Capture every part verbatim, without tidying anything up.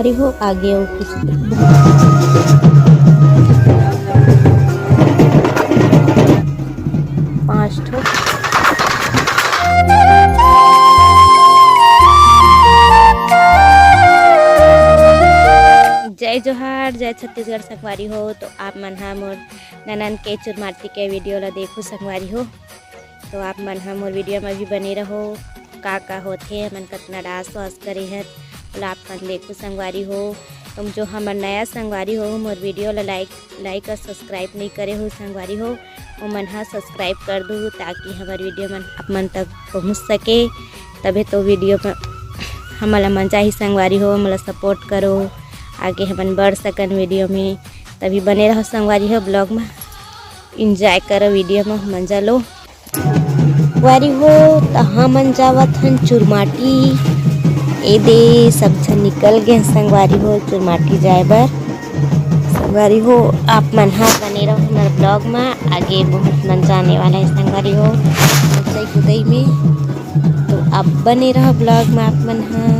अरे हो, आगे अउ कुछ पाँच ठो। जय जोहार, जय छत्तीसगढ़ संगवारी हो। तो आप मन हा मोर ननन के चुरमाटी के वीडियो ला देखो संगवारी हो। तो आप मन ह मोर वीडियो में भी बने रहो। का का होथे, हमन कतना डांस वांस करे हन, ओला आप मन देखो संगवारी हो। तुम जो हमर नया संगवारी हो, मोर वीडियो ला लाइक लाइक और सब्सक्राइब नहीं करे हो संगवारी हो, ओमन ह सब्सक्राइब कर दू, ताकि हमर वीडियो मन आप मन तक पहुंच सके। तभे तो वीडियो में हमन ला मजा ही संगवारी हो, हमन ला सपोर्ट करो, आगे हमन बढ़ सकन वीडियो में। तभी बने रहो संगवारी हो ब्लॉग में, एंजॉय करो वीडियो में, मजा लो। संगवारी हो, त हमन जावत हन चुरमाटी। ए दे, सब झन निकल गे हन संगवारी हो चुरमाटी जाए बर। संगवारी हो, आप मन ह बने रहो हमर ब्लॉग म, आगे बहुत मजा आने वाला है संगवारी हो, कुदई कुदई में। तो आप बने रहो ब्लॉग म आप मन ह।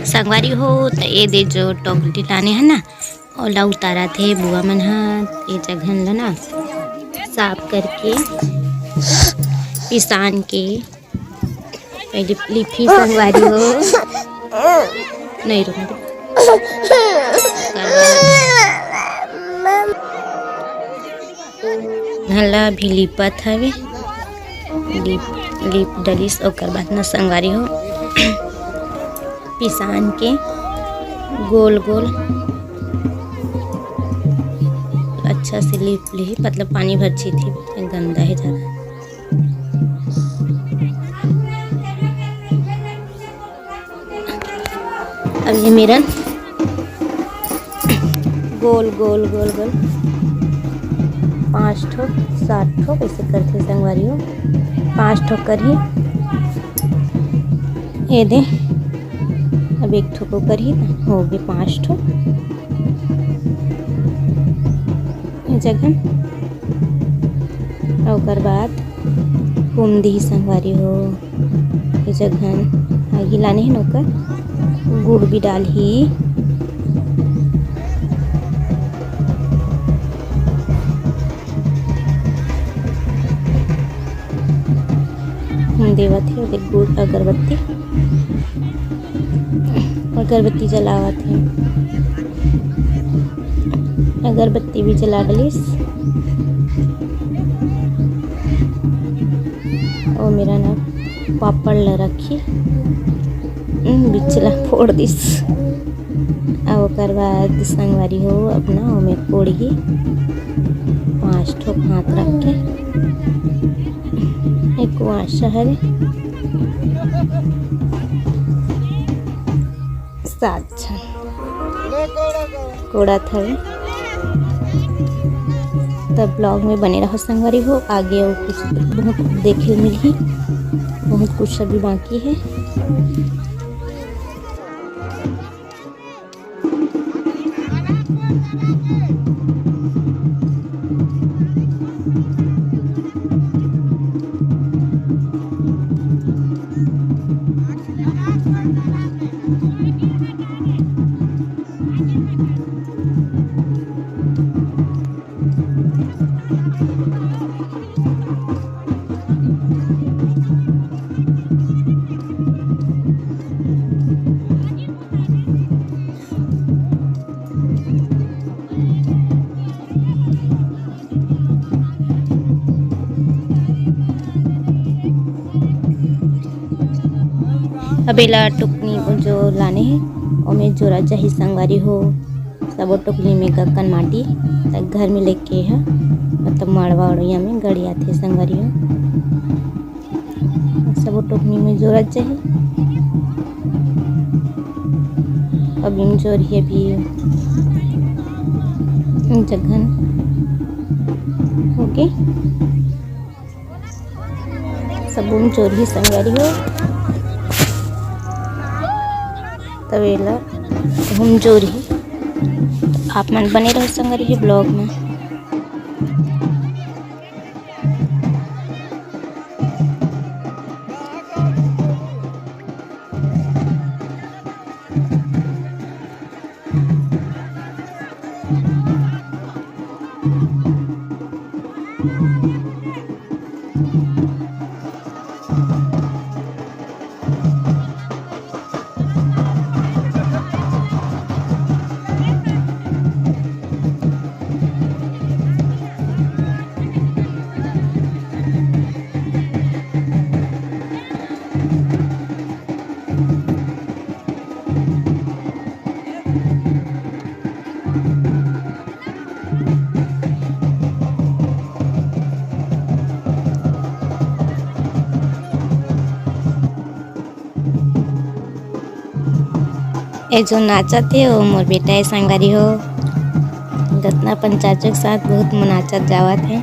संगवारी हो, त ए दे जो टोकरी लाने हे ना, ओला उतारत हे बुआ मन ह। ए जगहन ल ना साफ करके, पिसान के, पहले लिपही संगवारी हो। नहीं रुक। हल्ला भी लिपत हवे, लिप लिप डलिस। ओकर बाद न संगवारी हो, पिसान के गोल गोल अच्छा से लिप लिही, मतलब पानी भर छीती, गंदा है ज्यादा। अब ये मेरन गोल गोल गोल गोल पाँच ठो सात ठो कइसे करथे संगवारी हो, पाँच ठो करही। ये दे, अब एक ठो को करही, हो गए पाँच ठो। जगह, ओकर बाद घूम दिही संगवारी हो। ये जगह आगी लाने हे न, ओकर गुड़ भी डालही। घूम देवत हे, ओदे गुड़ अगरबत्ती, अगरबत्ती जलावत हे। अगरबत्ती भी जला डलिस। ओ मेरा ना पापड़ ला रखी, उम, बिचला फोड़ दिस। अब ओकर बाद संगवारी हो, अपना ओमे कोड़ही पाँच ठो हाथ रख के, एक आशा हरे, सात झन कोड़त हवे। तब vlog में बने रहो संगवारी हो, आगे अउ कुछ बहुत देखे मिलही, बहुत कुछ अभी बाकी है। अब एला टुकनी जो लाने हे, ओमे जोरा जाही संगवारी हो। सबो टोकनी में गक्कन माटी, त घर में लेके ह, मतलब मड़वा उड़िया में गड़ियाथे संगवारी हो। सबो टोकनी में जोरत जाही। अब इम जोरही अभी जगहन होके सबो में जोरही संगवारी हो। तब एला हम जोरही। आप मन बने रहो संगवारी हो vlog में। ए जो नाचत हे, वो मोर बेटा हे, संगवारी हो। गतना अपन चाचू के साथ बहुत नाचत जावत हे।